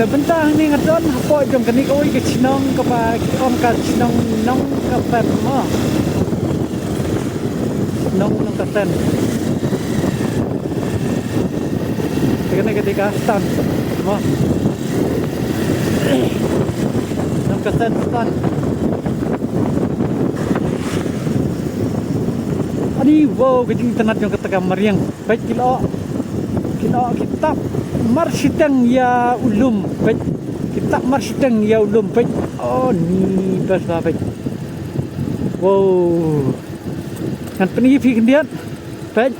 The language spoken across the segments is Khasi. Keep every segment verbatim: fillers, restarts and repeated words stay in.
Bynta hangne nga don hapoh jong kane kawei ka shnong kaba ki ong ka shnong Nongkasen mo. Shnong Nongkasen. Te kane ka dei ka stand mo. Nongkasen stand. Ani wow, ka jingitynnad jong kata ka mariang. Peit ki lyoh. Ki lyoh ki tap marshiteng ïa u lum. Peit ki tap marshiteng ïa u lum. Peit. Oh, ni best bha peit. Wow. Ngan pyni phi khyndiat. Peit.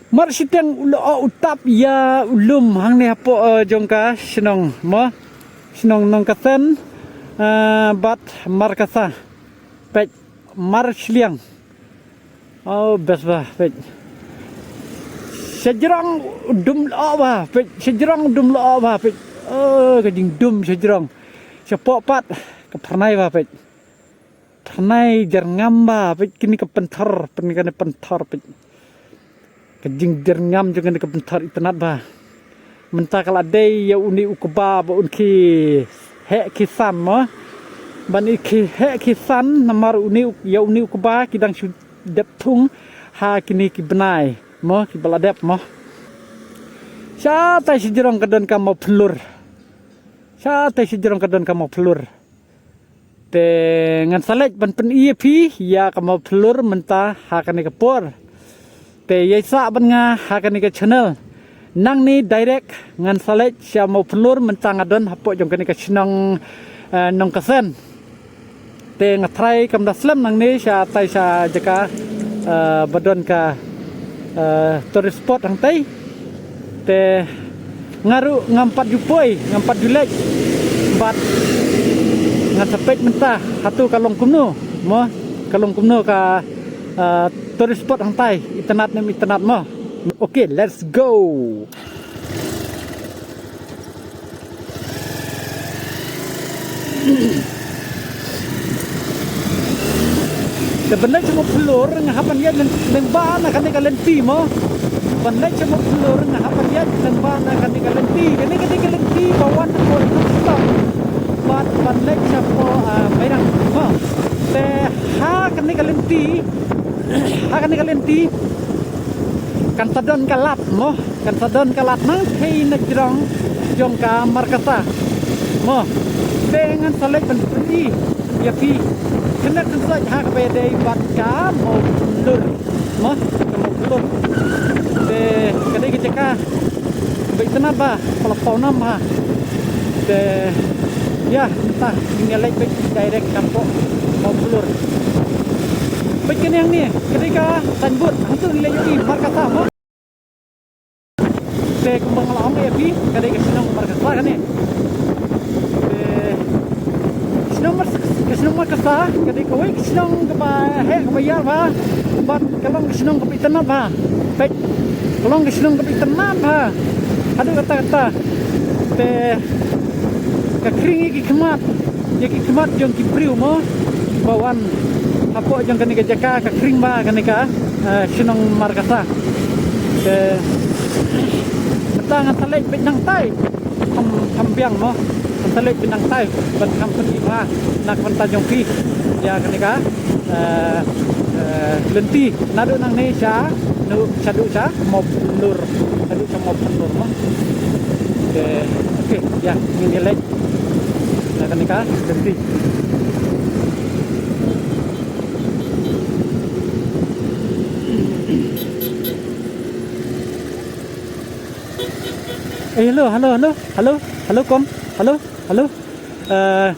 Marshiteng u lyoh u tap ïa u lum hangne hapoh, eh, jong ka shnong mo. Shnong Nongkasen, eh, bad Markasa. Peit, marshiliang. Oh, best bha, peit. Shajrong u dum lyoh bha, peit. Shajrong u dum lyoh bha, peit. Oh, ka jingdum shajrong. Shapoh pat ka phyrnai bha, peit. Phyrnai jyrngam bha, peit kine ka pynthor, peit kane pynthor, peit. Ka jingjyrngam jong kane ka pynthor itynnad bha. Mynta ka la dei ïa une u kba ba un khie heh khie san mo. Ban i khie heh khie san namar une u, ïa une u kba ki dang shu dep thung ha kine ki bnai mo, kiba la dep mo. Shatai shajrong ka don ka mawphlur. Shatai shajrong ka don ka mawphlur. Te ngan sa leit ban pyni ïa phi ïa ka mawphlur mynta ha kane ka por. Te ïai sah bad nga ha kane ka channel. Nangne direct ngan sa leit sha mawphlur mynta nga don hapoh jong kane ka shnong, eh, Nongkasen. Te nga tharai kam da slem nangne shatai sha jaka, eh, ba don ka, eh, tourist spot hangtai. Te nga ruh ngam pat ju poi, ngam pat ju leit. Bad ngan sa peit mynta hato ka long kumno mo, ka long kumno ka, eh, tourist spot hangtai, itynnad ne em itynnad mo. Okay, let's go. Te ban leit sha mawphlur nga hap ban ïaid lyngba na kane ka lynti mo. Ban leit sha mawphlur nga hap ban ïaid lyngba na kane ka lynti. Kane ka dei ka lynti ba wan hapoh Ïewstong bad ban leit shapoh, ah, Mairang mo. Te ha kane ka lynti, ha kane ka lynti kan sa don ka lad mo, kan sa don ka lad nangthei na jrong jong ka Markasa mo. Te ngan sa leit ban pyni ïa phi kane kan sa ha kaba ïadei bad ka mawphlur mo, ka mawphlur. Te ka dei ka jaka ba itynnad bha, ba la pawnam bha. Te ïa mynta ngin ïa leit beit direct shapoh mawphlur. Beit kane hangne ka dei ka signboard, hangto ngin leit ïohi Markasa mo. Te kumba nga la ong ïa phi ka dei ka shnong Markasa kane. Te shnong Mar-, ka shnong Markasa ka dei kawei ka shnong kaba heh kaba ïar bha. Bad ka long ka shnong kaba itynnad bha. Peit, ka long ka shnong kaba itynnad bha haduh katta katta. Te ka khring ïa ki khmat, ïa ki khmat jong ki briew mo ba wan hapoh jong kane ka jaka, ka khring bha kane ka, eh, shnong Markasa. Te mynta ngan sa leit beit nangtai. Kham, kham biang mo. Ngan sa leit beit nangtai ban kham pyni bha na ka bynta jong phi ïa kane ka, eh, eh, lynti naduh nangne sha, naduh shaduh sha mawphlur, shaduh sha mawphlur mo. Te okay, ïa ngin ïa leit na kane ka lynti. Eh, hello, hello, hello, hello, hello, kong, hello, hello. Eh,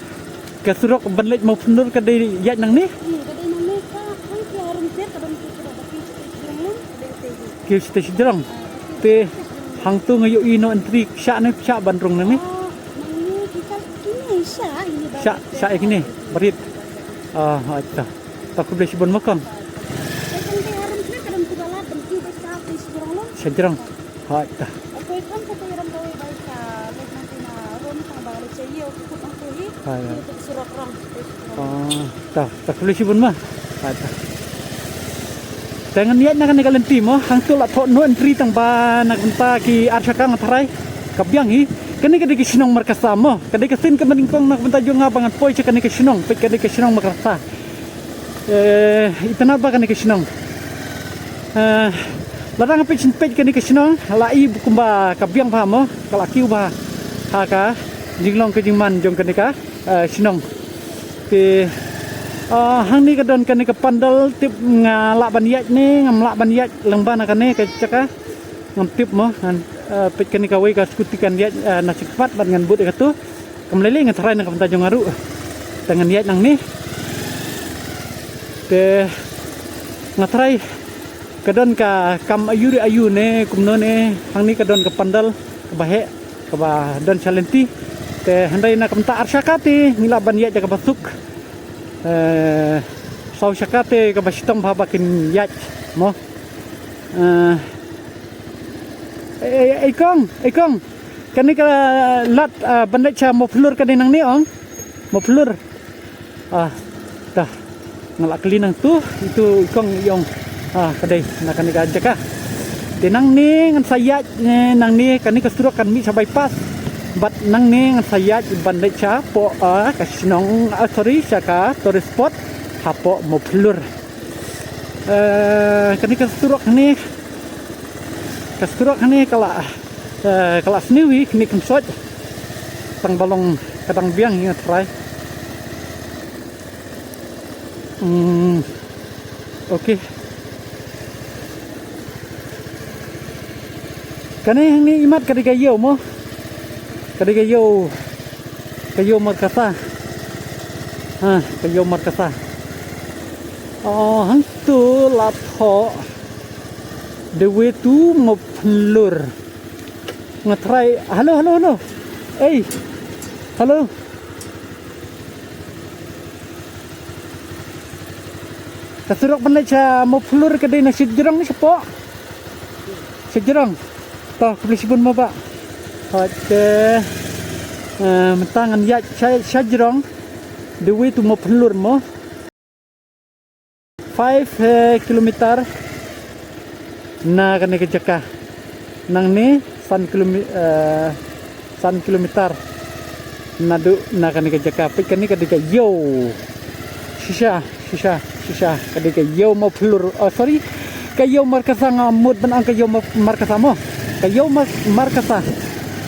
ka surok ban leit Mawphanlur ka dei ïaid nangne? Hmm, ka dei nangne, ka hang ki harum ter ka don ki surok ba ki shiteng shiteng lum, ka dei te hi. Ki shiteng shiteng. Ah, te hangto nga ïohi noh entry shah ne, shah ban rung nangne? Ah, nangne ki ka kine shah, ini ba shah, shah kine, barit. Ah, acha. Ta khublei shibun mo kong. Te kong te harum ter ka don ki ba lad ban ki ba shah te shiteng lum. Shiteng. Hooid ta. Okey, kan ko iram ko bai ka lek nang tina rom tang ba lek chahiye, okey, kut nang ko hi. Hooid, hooid. Kut surok rong, kut surok rong. Oh, ta, ta khublei shibun ma. Hooid ta. Te ngan ïaid na kane ka lynti mo, hangto la thoh no entry tang ba na ka bynta ki ar shaka nga tharai ka biang hi. Kane ka dei ka shnong Markasa mo, ka dei ka sien kaba nyngkong na ka bynta jong nga ba ngan poi sha kane ka shnong, peit ka dei ka shnong Markasa. Eh, itynnad bha kane ka shnong. Eh, lada nga peit shen peit kane ka shnong, la i kumba ka biang bha mo, ka la kiew bha ha ka jinglong ka jingman jong kane ka eh, shnong. Te, ah, hangne ka don kane ka pandal, tip nga lah ban ïaid ne ngam lah ban ïaid lyngba na kane ka jaka. Ngam tip mo, ngan, eh, peit kane kawei ka scooty kan ïaid, eh, na sha khmat bad ngan bud ïa katu. Kam lei lei nga tharai na ka bynta jong nga ruh. Te ngan ïaid nangne. Te nga tharai ka don ka kam aiu re aiu ne kumno ne, hangne ka don ka pandal kaba heh kaba don sha lynti. Te hynrei na ka bynta ar shaka te ngi lah ban ïaid da kaba suk. Eh, saw shaka te kaba shitom bha ba kin ïaid mo. Eh, ei, ei, ei kong, ei kong. Kane ka lad, eh, ban leit sha Mawphlur ka dei nangne ong. Mawphlur. Ah, ta. Nga la kylli nangtu, itu i kong i ong. Ah, ka dei na kane ka jaka. Te nangne ngan sa ïaid, eh, nangne kane ka surok kan mih sha bypass. Bad nangne ngan sa ïaid ban leit sha poh, ah, ka shnong, ah, sorry, sha ka tourist spot hapoh Mawphlur. Eh, kane ka surok ne, ka surok ne ka la, eh, ka la sniew hi, kane kan sot. Tang ba long ka dang biang hi nga tharai. Hmm. Okay. Kane hangne imat ka dei ka ïew mo. Ka dei ka ïew, ka ïew Markasa. Ha, ka ïew Markasa. Oh, hangtu la thoh. The way to Mawphlur. Nga tharai. Hello, hello, hello. Ei. Hello. Ka surok ban leit sha Mawphlur ka dei na shajrong ne shapoh? Shajrong. To, khublei shibun mo bah. Hooid te, eh, mynta ngan ïaid sha, shajrong. The way to Mawphlur mo. Five, eh, kilometer na kane ka jaka. Nangne san kilomi-, eh, san kilometer. Naduh na kane ka jaka. Peit kane ka dei ka ïew. Shisha, shisha, shisha. Ka dei ka ïew Mawphlur. Oh, sorry. Ka ïew Markasa nga mut ban ong ka ïew Mar-, Markasa mo. Ka ïew Mar-, Markasa.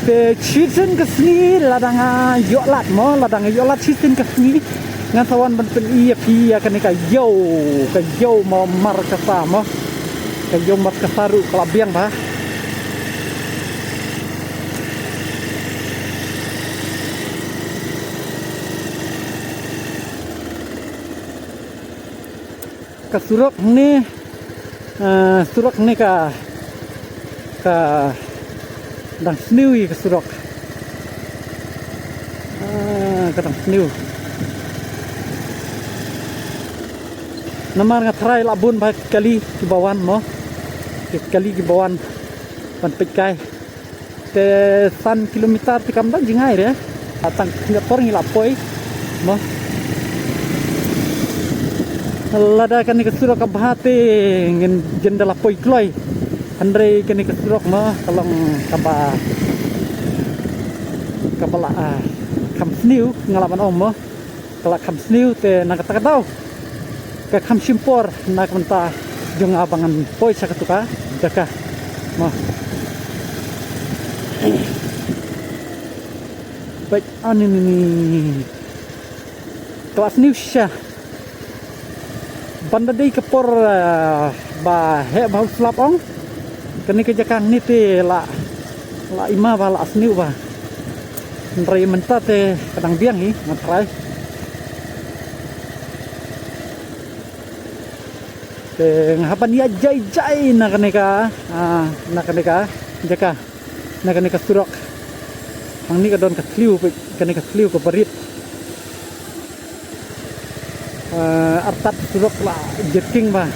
Te shisien ka sngi lada nga ïoh lad mo, lada nga ïoh lad shisien ka sngi ngan sa wan ban pyni ïa phi ïa kane ka ïew, ka ïew mo Markasa mo. Ka ïew Markasa ruh ka la biang bha. Ka surok ne, eh, surok ne ka, ka dang sniew ïa ka surok. Ah, ka dang sniew. Namar nga tharai la bun bha ki kali kiba wan mo. Ki kali kiba wan ban peit kai. Te san kilometer te kam dang jngai re. Tang khyndiat por ngi la poi. Mo. Lada kane ka surok ka bha te ngin jin da la poi kloi. Hynrei kane ka surok mo ka long kaba, kaba la, ah, kham sniew nga lah ban ong mo. Ka la kham sniew te na kata ka daw ka kham shim por na ka bynta jong nga ba ngan poi sha katu ka jaka. Mo. Peit ani ni ni. Ka la sniew shisha. Ban da dei ka por, eh, ba heh bha u slap ong. Kane ka jaka ngi te la, la i ma ba la sniew bha. Hynrei mynta te ka dang biang hi nga tharai. Te nga hap ban ïaid jai jai na kane ka, ah, na kane ka jaka. Na kane ka surok. Hangne ka don ka thliew, kane ka thliew kaba rit. Eh, artat surok la jerking bha.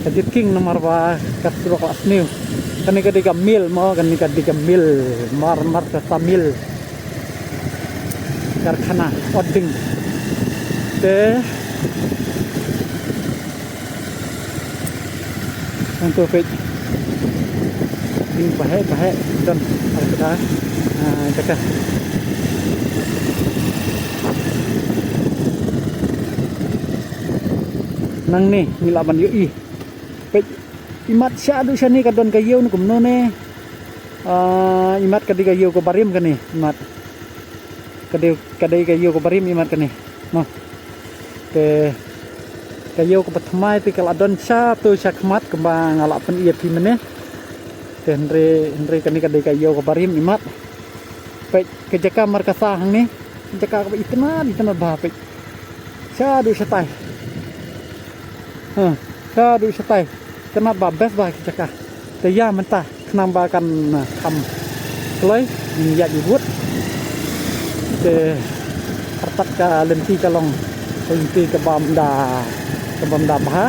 Ka jerking namar ba ka surok la sniew. Kane ka dei ka mill mo, kane ka dei ka mill, Mar-, Markasa mill. Karkhana Oding. Te Nangtu peit. Ïing baheh baheh don ar kata. Ah, jaka. Nangne ngi lah ban ïohi. Peit, imat shaduh shane ka don ka ïew ne kumno ne. Ah, imat ka dei ka ïew ka barim kane, imat. Ka dei, ka dei ka ïew ka barim imat kane. Mo. Te ka ïew kaba thymmai te ka la don shato shakhmat kumba nga la pyni ïa phi mynne. Te hynrei, hynrei kane ka dei ka ïew ka barim imat. Peit ka jaka markasa hangne. Jaka kaba itynnad, itynnad bha peit. Shaduh shatai. Ha, shaduh shatai. Itynnad bha, best bha ki jaka. Te ïa mynta khnang ba kan, eh, kham kloi, ngin ïaid wut. Te artat ka lynti ka long ka lynti ka bam da, ka bam da bha.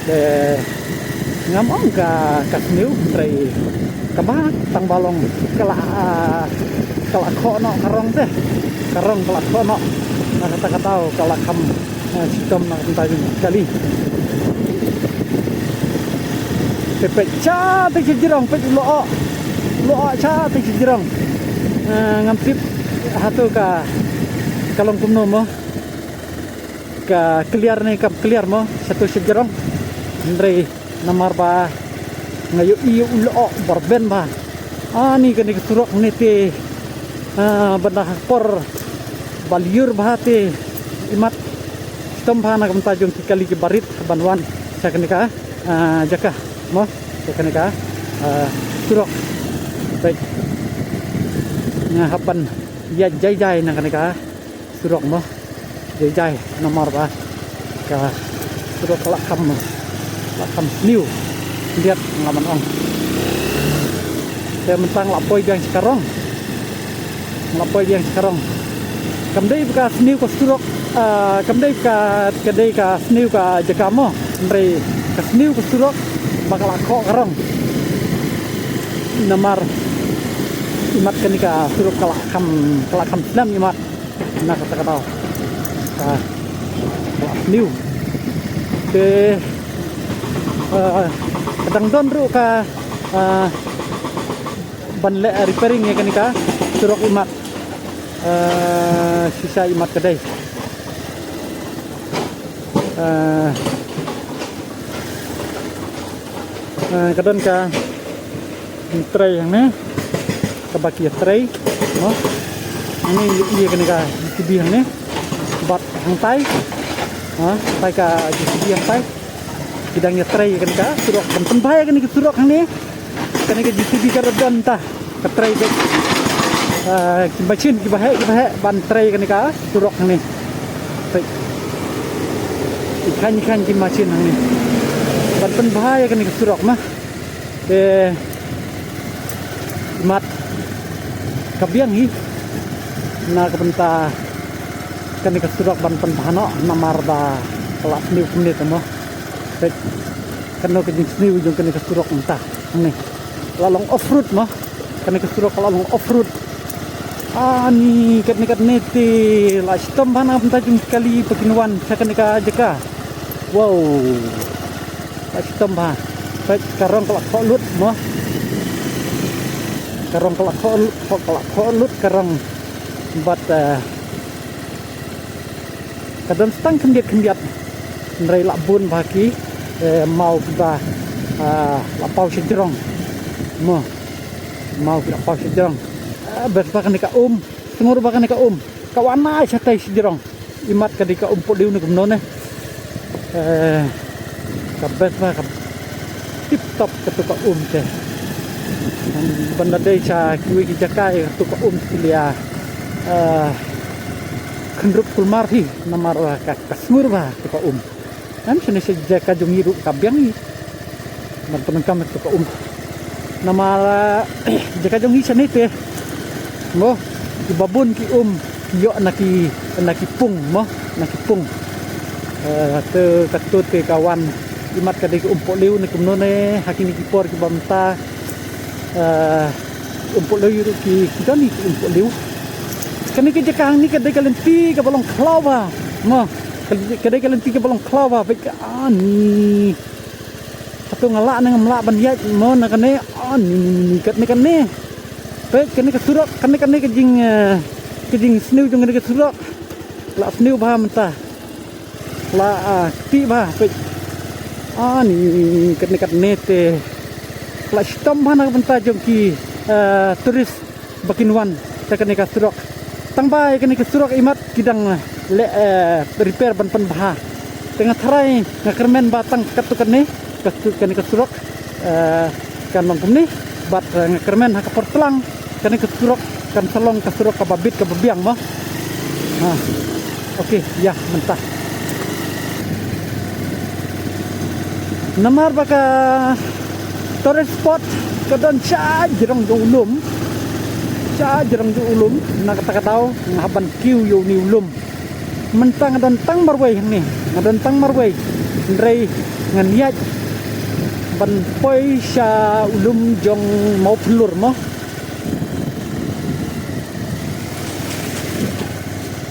Te ngam ong ka, ka sniew, hynrei kaba tang ba long ka la, ah, ka la khoh noh ka rong te. Ka rong ka la khoh noh. Na kata ka daw ka la kham, eh, shitom na ka bynta jong ki kali. Te peit shatei shajrong, peit u lyoh. U lyoh shatei shajrong. Eh, ngam tip hato ka, ka long kumno mo. Ka clear ne kam clear mo, shato shajrong. Hynrei namar ba nga ïohi u lyoh ba rben bha. Ani kane ka surok ne te, ah, ban da por ba lyiur bha te imat shitom bha na ka bynta jong ki kali ki barit ban wan sha kane ka, ah, jaka mo, sha kane ka, ah, surok. Peit. Nga hap ban ïaid jai jai na kane ka surok mo. Jai jai namar ba ka surok ka la kham, la kham sniew. Khyndiat nga lah ban ong. Te mynta nga la poi biang sha ka rong. Nga la poi biang sha ka rong. Kam dei ba ka sniew ka surok, ah, kam dei ka, ka dei ka sniew ka jaka mo. Hynrei ka sniew ka surok ba ka la khoh ka rong. Namar imat kane ka surok ka la kham, ka la kham slem imat. Na kata ka daw. Ah, ka la sniew. Te, ah, ka dang don ruh ka, ah, ban leh repairing ïa kane ka surok imat. Ah, shisha imat ka dei. Ah, ah, ka don ka trei hangne. Kaba ki ïa trei, no? Hangne ïa, ïa kane ka J C B hangne. Bad hangtai. Ha, hangtai ka J C B hangtai. Ki dang ïa trei ïa kane ka surok. Ban pynbha ïa kane ka surok hangne. Kane ka J C B ka don ta. Ka trei bad, ah, ki machine kiba heh, kiba heh ban trei ïa kane ka surok hangne. Trei. Ki khan, ki khan ki machine hangne. Ban pynbha ïa kane ka surok ma. Te mat ka biang hi na ka bynta kane ka surok ban pynbha noh namar ba ka la sniew kumne te mo. Peit kano ka jingsniew jong kane ka surok mynta. Hangne la long off road mo. Kane ka surok ka la long off road. Ani katne katne te la shitom bha na ka bynta jong ki kali ba kin wan sha kane ka jaka. Wow. Ka shitom bha. Peit ka rong ka la khoh lut mo. Ka rong ka la khoh lut, khoh, ka la khoh lut ka rong. Bad, eh, ka don stang khyndiat khyndiat. Hynrei la bun bha ki, eh, maw kiba, ah, la paw shajrong. Mo. Maw ki la paw shajrong. Ah, best bha kane ka um. Sngur bha kane ka um. Ka wan na shatei shajrong. Imat ka dei ka um pohliew ne kumno ne. Eh, ka best bha ka tip top kato ka um te. Ban da dei sha kiwei ki jaka ïa kato ka um ki la, eh, khynrup kulmar hi namar ka, ka sngur bha kato ka um. Em shane sha jaka jong ngi ruh ka biang hi. Ban pyndonkam ïa kato ka um. Namar, eh, jaka jong ngi shane te. Mo, kiba bun ki um, ki ïoh na ki, na ki pung, mo, na ki pung. Eh, te kato te ka wan, imat ka dei ka um pohliew ne kumno ne, ha kine ki por kiba mynta. Eh, um pohliew ruh ki, ki don hi ki um pohliew. Kane ka jaka hangne ka dei ka lynti kaba long khlaw bha, mo, ka, ka dei ka lynti kaba long khlaw bha, bad ka ani. Ka To nga lah ne ngam lah ban ïaid mo na kane. Oh, ni, ni, ni, ni, katne, katne. Peit kane ka surok, kane, kane ka jing, eh, ka jingsniew jong kane ka surok. Lah sniew bha mynta. Lah, ah, kti bha, peit. Ah, ni, katne, katne te. Lah shitom bha na ka bynta jong ki, eh, tourist ba kin wan sha kane ka surok. Tang ba ïa kane ka surok imat ki dang leh, eh, repair ban pynbha. Te nga tharai nga kyrmen ba tang katto katne, katto kane ka surok, eh, kan long kumne. Bad, eh, nga kyrmen ha ka por tlang kane ka surok kan sa long ka surok kaba bit kaba biang mo. Ha. Okay, ïa, mynta. Namar ba ka tourist spot ka don sha jrong jong u lum. Sha jrong jong u lum, na kata ka daw nga hap ban kiew ïa une u lum. Mynta nga don tang marwei hangne, nga don tang marwei. Hynrei ngan ïaid ban poi sha u lum jong Mawphlur mo.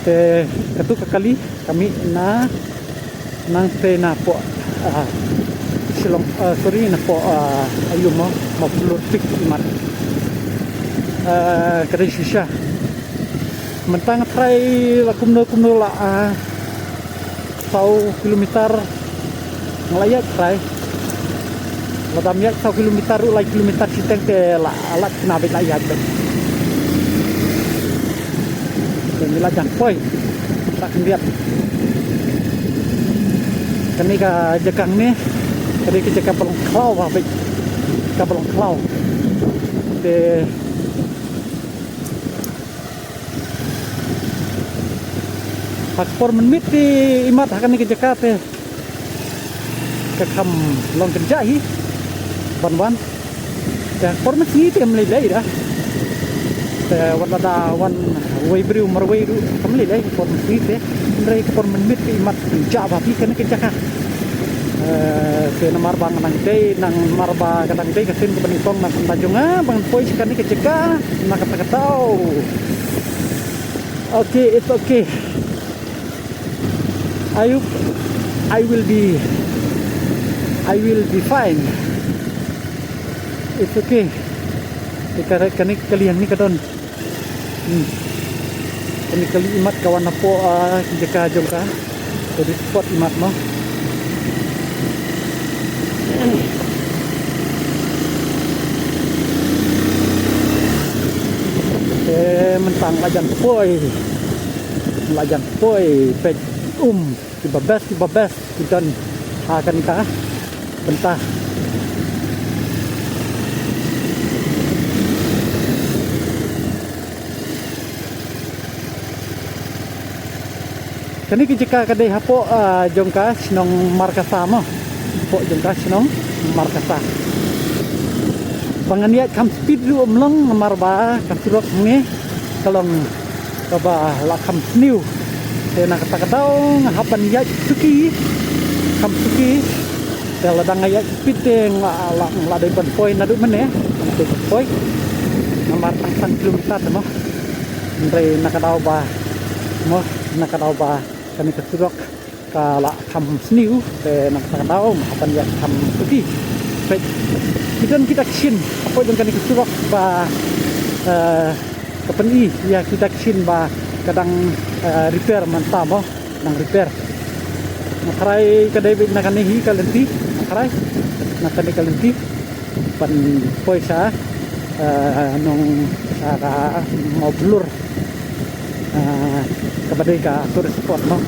Te katu ka kali ka mih na nangta na poh, ah, Shillong, ah, sorry, na poh, ah, aïu mo, Mawphlur Peak imat. Ah, ka dei shisha. Mynta nga tharai la kumno kumno la, ah, saw kilometer nga la ïaid trai. Lada ym ïaid saw kilometer ruh, lai kilometer shiteng te la, la kena beit la ïaid beit. Te ngi la jan poi. Ta khyndiat. Kane ka jaka ne, kane ka jaka ba long khlaw bha beit. Ka ba long khlaw. Te ha ka por mynmiet te imat ha kane ka jaka te ka kham long kynjah hi ban wan. Te ha ka por mynsngi te kam lei lei da. Te wat lada wan wei briew marwei ruh kam lei lei ha ka por mynsngi te. Hynrei ha ka por mynmiet te imat kynjah bha hi kane ka jaka. Eh, te namar ba nga dang dei, namar ba ka dang dei ka sien kaba nyngkong na ka bynta jong nga ban poi sha kane ka jaka na kata ka daw. Okay, it's okay. I hope I will be, I will be fine. It's okay. Te ka, kane ka kali hangne ka don. Hmm. Kane ka kali imat ka wan hapoh, ah, ki jaka jong ka. Ka dei spot imat mo. Te mynta nga la jan poi. Nga la jan poi, peit um. Kiba best, kiba best ki don ha kane ka bynta. Kane ka jaka ka dei hapoh, ah, jong ka shnong Markasa mo. Hapoh jong ka shnong Markasa. Ba ngan ïaid kham speed ruh ym long namar ba ka surok hangne ka long kaba la kham sniew. Te na kata ka daw nga hap ban ïaid suki, kham suki. Te lada nga ïaid speed te nga la, nga la dei ban poi naduh mynne, nga dei ban poi. Namar tang san kilometer te mo. Hynrei na ka daw ba, mo, na ka daw ba kane ka surok ka la kham sniew, te na kata ka daw nga hap ban ïaid kham suki. Peit, ki don kita ki shin hapoh jong kane ka surok ba, eh, ka pyni ïa kita ki shin ba ka dang, eh, repair mynta mo, dang repair. Nga tharai ka dei beit na kane hi ka lynti, nga tharai na kane ka lynti ban poi sha, eh, nong, eh, ka Mawphlur. Ah, kaba dei ka tourist spot mo.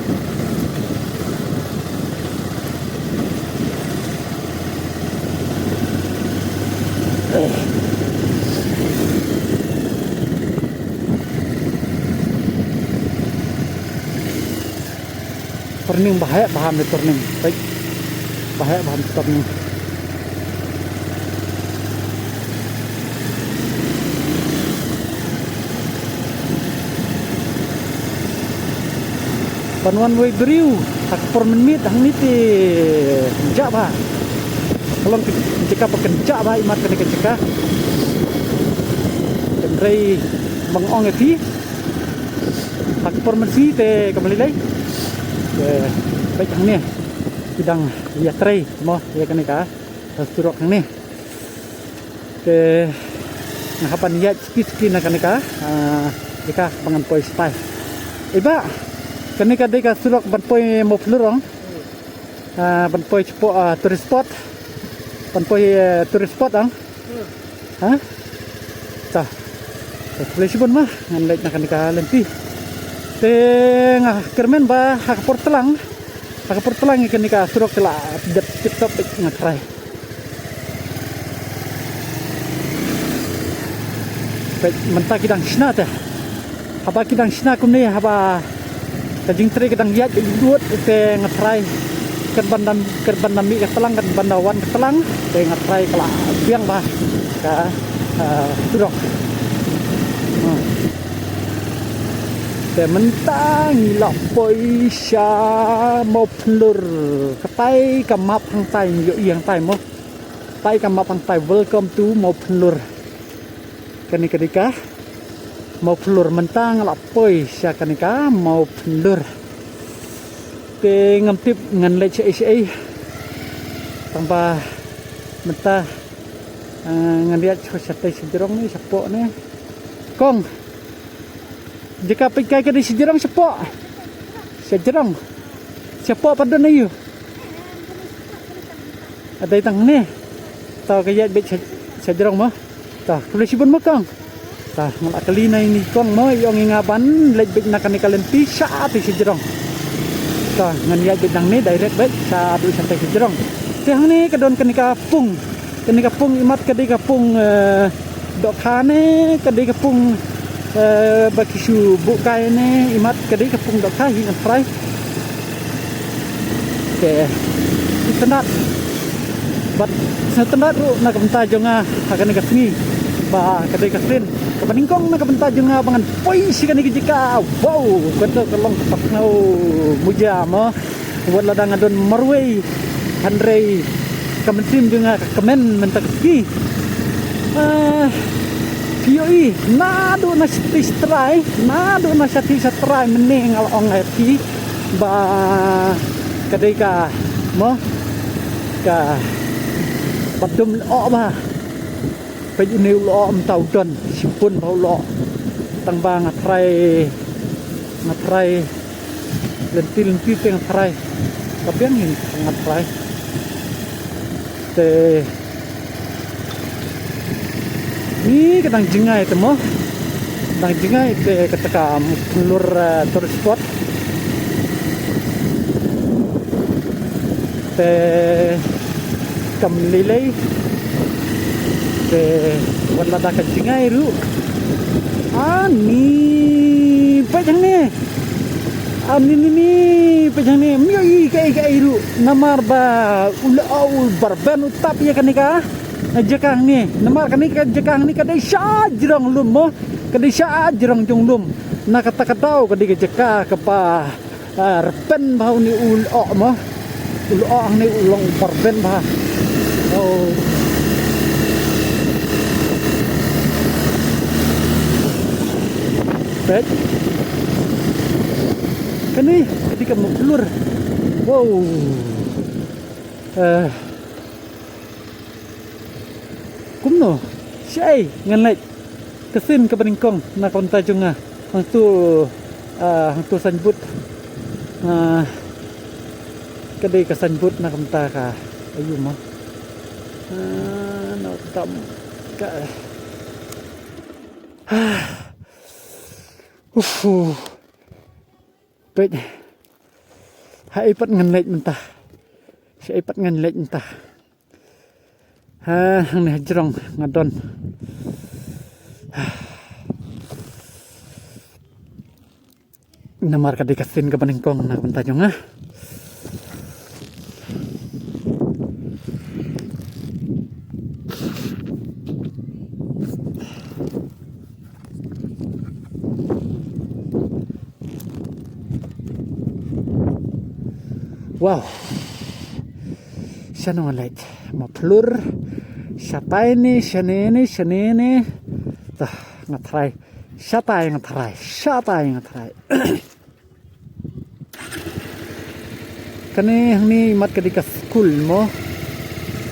Turning ba heh bha ne turning. Baik. Ba heh bha ne turning. Ban wan wei briew ha ka por mynmiet hangne te kynjah bha. Ka long ka jaka ba kynjah bha imat kane ka jaka. Hynrei ba nga ong ïa phi ha ka por mynsngi te kam lei lei. Te peit hangne ki dang ïatrei mo ïa kane ka Surok hangne. Te nga hap ban ïaid spi spi na kane ka, ah, jaka ba ngan poi shatai. Eba, kane ka dei ka surok ban poi Mawphlur ong. Ah, ban poi shapoh, ah, tourist spot. Ban poi, eh, tourist spot ong. Ha? Ta. Ta, khublei shibun mo, ngan leit na kane ka lynti. Te nga kyrmen ba ha ka por tlang. Ha ka por tlang ïa kane ka surok te la dep tip top, nga try. Peit mynta ki dang shna te. Haba ki dang shna kumne, haba ka jingtrei ka dang ïaid lut te nga try. Kan ban da, kan ban da mih ka tlang, kan ban da wan ka tlang, te nga try ka la biang bha ka, ah, surok. Hmm. Te mynta ngi la poi sha Mawphlur. Katai ka map hangtai, ïohi hangtai mo. Katai ka map hangtai, welcome to Mawphlur. Kane ka dei ka Mawphlur, mynta nga la poi sha kane ka Mawphlur. Te ngam tip ngan leit shaei shaei. Tangba mynta, ah, ngan ïaid sha, shatai shajrong ne, shapoh ne. Kong. Jaka peit kai ka dei shajrong shapoh. Shajrong. Shapoh pat don aïu. Dei tang ne. To ka ïaid beit sha, shajrong mo. To, khublei shibun mo kong. To, nga la kylli na ine i kong mo, i ong ïa nga ban leit beit na kane ka lynti shatai shajrong. To, ngan ïaid beit nangne direct beit shaduh shatai shajrong. Te hangne ka don kane ka pung. Kane ka pung imat ka dei ka pung, eh, dohkha ne, ka dei ka pung, eh, ba ki shu buh kai ne, imat ka dei ka pung dohkha hi ngan try. Te, itynnad. Bad sngewtynnad ruh na ka bynta jong nga ha kane ka sngi ba ka dei ka sien kaba nyngkong na ka bynta jong nga ba ngan poi sha kane ka jaka. Wow, kata ka long ka pakngaw muja mo. Wat lada nga don marwei, hynrei ka mynsiem jong nga ka kmen mynta ka sngi. Ah, phi ïohi, naduh na shatai shatrai, naduh na shatai shatrai mynne nga la ong ïa phi ba ka dei ka, mo, kaba dum lyoh bha. Peit une u lyoh mynta u don shibun bha u lyoh. Tangba nga try, nga try lynti lynti te nga try. Ka biang hi nga try. Te ni ka dang jngai te mo. Dang jngai te kata ka Mawphlur, eh, tourist spot. Te kam lei lei. Te wat lada ka jngai ruh. Ani, peit hangne. Ani ni ni, peit hangne. Ym ïohi kaei kaei ruh. Namar ba u lyoh u barben u tap ïa kane ka jaka hangne. Namar kane ka jaka hangne ka dei shajrong lum mo. Ka dei shajrong jong lum. Na kata ka daw ka dei ka jaka kaba, ah, rben bha une u lyoh mo. U lyoh hangne u long barben bha. Oh. Peit. Kane ka dei ka Mawphlur. Wow. Eh. Kumno? Shaei ngan leit? Ka sien kaba nyngkong na ka bynta jong nga. Hangto, ah, hangto signboard. Ah, ka dei ka signboard na ka bynta ka aïu mo. Ah, na tam ka. Ah. Uff. Peit. Haei pat ngan leit mynta. Shaei pat ngan leit mynta. Ha, hangne hajrong nga don. Namar ka dei ka sien kaba nyngkong na ka bynta jong nga. Wow. Shano ngan leit? Mawphlur. Shatai ne, shane ne, shane ne. Tah, nga try. Shatai nga try. Shatai nga try. Kane hangne imat ka dei ka skul mo.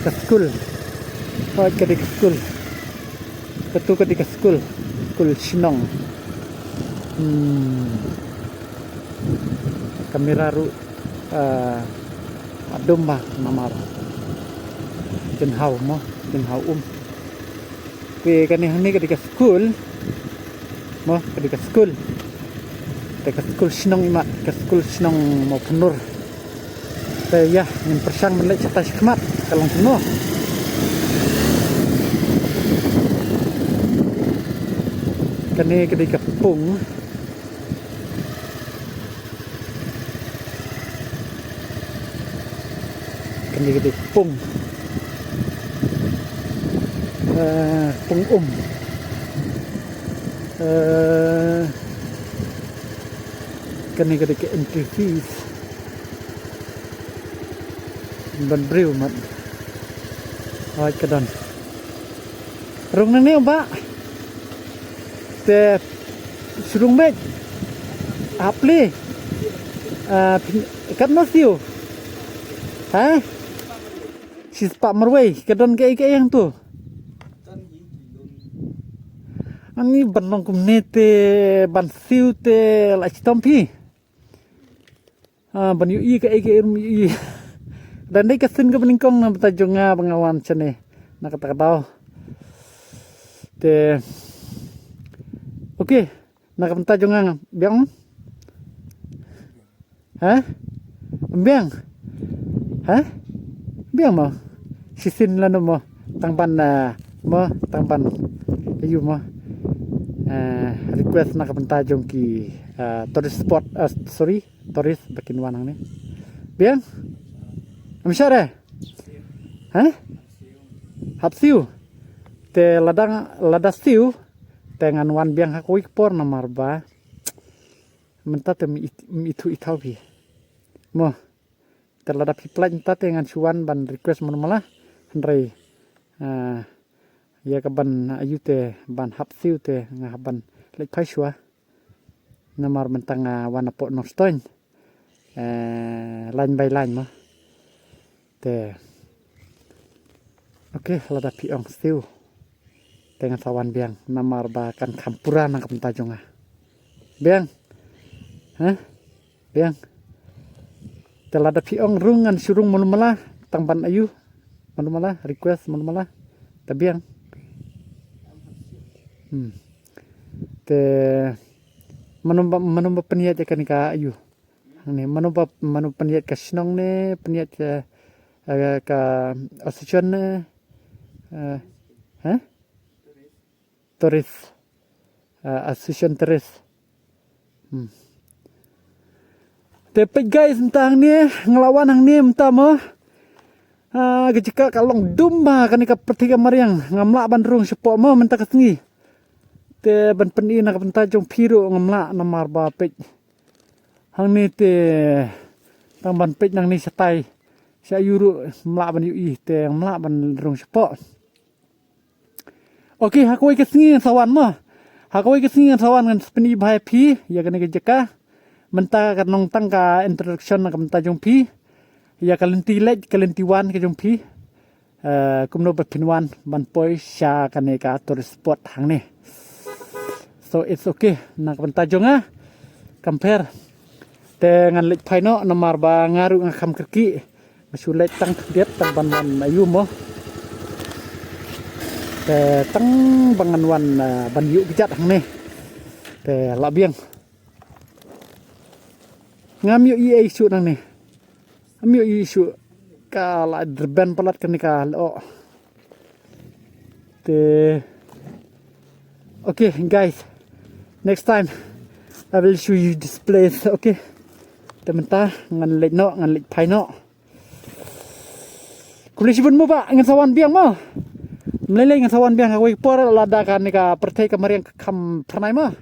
Ka skul. Hooid, ka dei ka skul. Katu ka dei ka skul. Skul shnong. Hmm. Kamera ruh, ah, adum ba namar jynhaw mo, jynhaw um. Te kane hangne ka dei ka skul. Mo, ka dei ka skul. Te ka skul shnong imat, ka skul shnong Mawphanur. Te ïa, ngin pyrshang ban leit shatai shakhmat, ka long kumno. Kane ka dei ka pung. Kane ka dei pung. Eh, pung um. Eh, kane ka dei ka entry fees. Ban briew mat. Hooid, ka don. Rung nangne ba. Te shu rung beit. Hap plie. Ah, phin, katno siew? Ha? Shispah marwei. Ka don kaei kaei hangto? Ani ban long kumne te ban siew te la shitom phi. Ah, ban ïohi kaei kaei ruh ym ïohi. Dang dei ka sien kaba nyngkong na ka bynta jong nga ba nga wan shane na kata ka daw. Te, okay, na ka bynta jong nga, biang? Ha? Biang? Ha? Biang mo? Shisien lano mo? Tang ban, ah, mo, tang ban. Ayu mo. Ah, request na ka bynta jong ki, ah, tourist spot, ah, sorry, tourist ba kin wan hangne. Biang? Ym shah re? Ha? Hap siew. Te lada, lada siew te ngan wan biang ha kawei ka por namar ba mynta te ym it-, ym ithuh ithaw phi. Mo. Te lada phi pynlait mynta te ngan shu wan ban request mano mala. Hynrei, ah, ïa ka ban ayu te ban hap siew te nga hap ban leit phai shuwa. Namar mynta nga wan hapoh Nongstoiñ. Eh, line by line mo. Te, okay, lada phi ong siew te ngan sa wan biang namar ba kan kham pura na ka bynta jong nga. Biang? Ha? Biang. Te lada phi ong rung ngan shu rung mano mala, tang ban ayu. Mano mala, request mano mala. Te biang. Hmm. Te mano ba, mano ba pynïaid ïa kane ka ayu. Hangne, mano ba, mano pynïaid, ka shnong ne pynïaid ka, eh, ka association ne, eh, ha? Tourist. Ah, association tourist. Hmm. Te peit guys, mynta hangne nga la wan hangne mynta mo. Ah, ka jaka ka long dum ba kane ka pyrthei ka mariang, ngam lah ban rung shapoh mo mynta ka sngi. Te ban pyni na ka bynta jong phi ruh ngam lah namar ba peit. Hangne te tang ban peit nangne shatai sha ayu ruh ngam lah ban ïohi te ngam lah ban rung shapoh. Okay, ha kawei ka sngi ngan sa wan mo. Ha kawei ka sngi ngan sa wan ngan sa pyni bha ïa phi ïa kane ka jaka. Mynta ka long tang ka introduction na ka bynta jong phi ïa ka lynti leit ka lynti wan ka jong phi. Eh, kumno ba phin wan ban poi sha kane ka tourist spot hangne. So it's okay na ka bynta jong nga. Compare. Te ngan leit phai noh namar ba nga ruh nga kham kyrkieh. Nga shu leit tang khyndiat tang ban wan ayu mo. Te tang ba ngan wan, eh, ban ïuh kjat hangne. Te la biang. Ngam ïohi ei shuh nangne. Ngam ïohi shuh. Ka la drben palat kane ka lyoh. Te, okay guys, next time I will show you this place, okay. Te mynta ngan leit noh, ngan leit phai noh. Khublei shibun mo ba ngan sa wan biang mo. Ym lei lei ngan sa wan biang ha kawei ka por lada kane ka pyrthei ka mariang ka kham phyrnai mo.